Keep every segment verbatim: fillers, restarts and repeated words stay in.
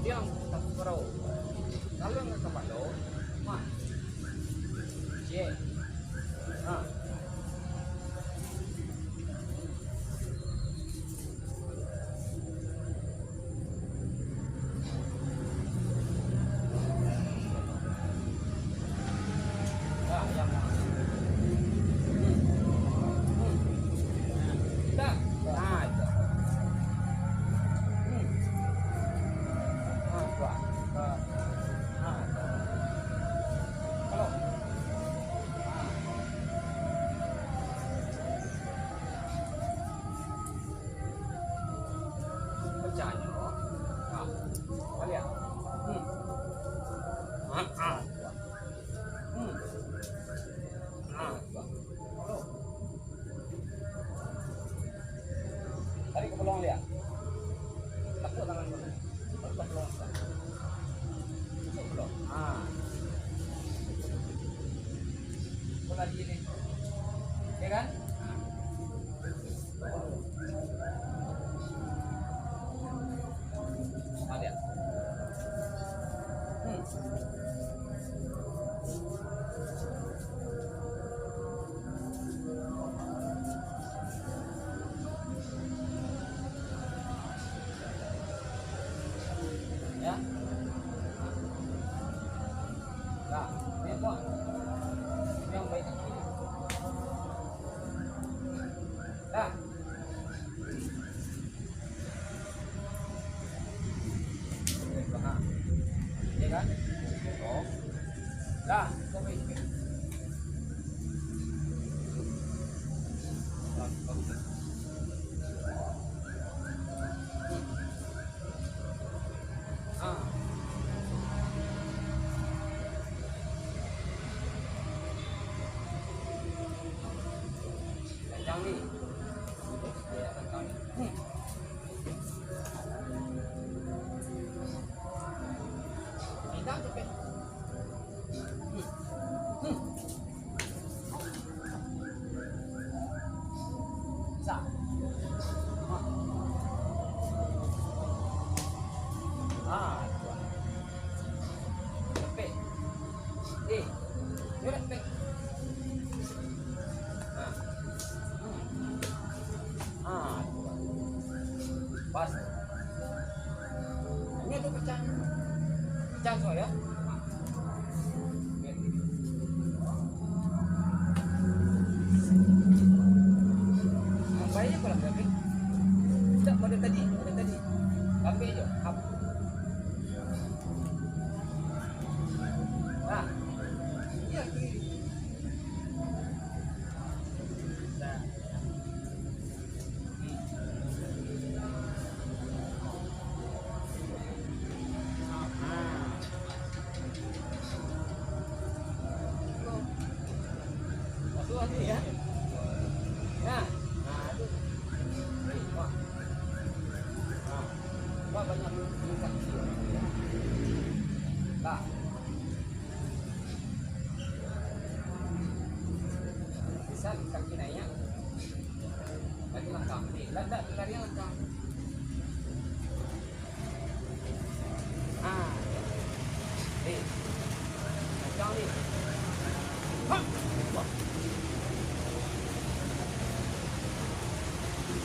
Diam, takut parau. Kalau nggak kepala, mah. Cek. Ha. Pecah nyo. Ha. Baliak. Hmm. Ha, ha. Hmm. Ha. Tarik ka paluang baliak. Tapuak tangan ko. Tarik ka paluang. Masuk paluang. Ha. Ko tadi ni. Ya kan? Ha. Ya. Nah, ini semua. Yang baik. Dah. Dah. Ah. Kencang ni. Kencang ni. Hmm. Kencang tu, Pek. Hmm. Hmm. Sa. Ah, tu. Lepek. Eh, yo lepek. Ah. Hmm. Ah, tu. Pas. Ini tu pecah. Pecah semua ya. Bayar ko lah, Bang. Tak, pada tadi, pada tadi. Ambil je. Hap. Nah. Iya, kiri. Nah. Bisa kaki naik. Lagi langkah. Eh, landak lari langkah. Ah. Eh. Kencang ni. Hah. Wah.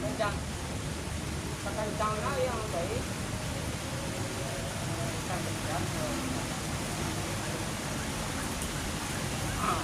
Kencang. Sakancang lah yang baik. Kencang, kencang. Ah.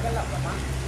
Galak, Pak.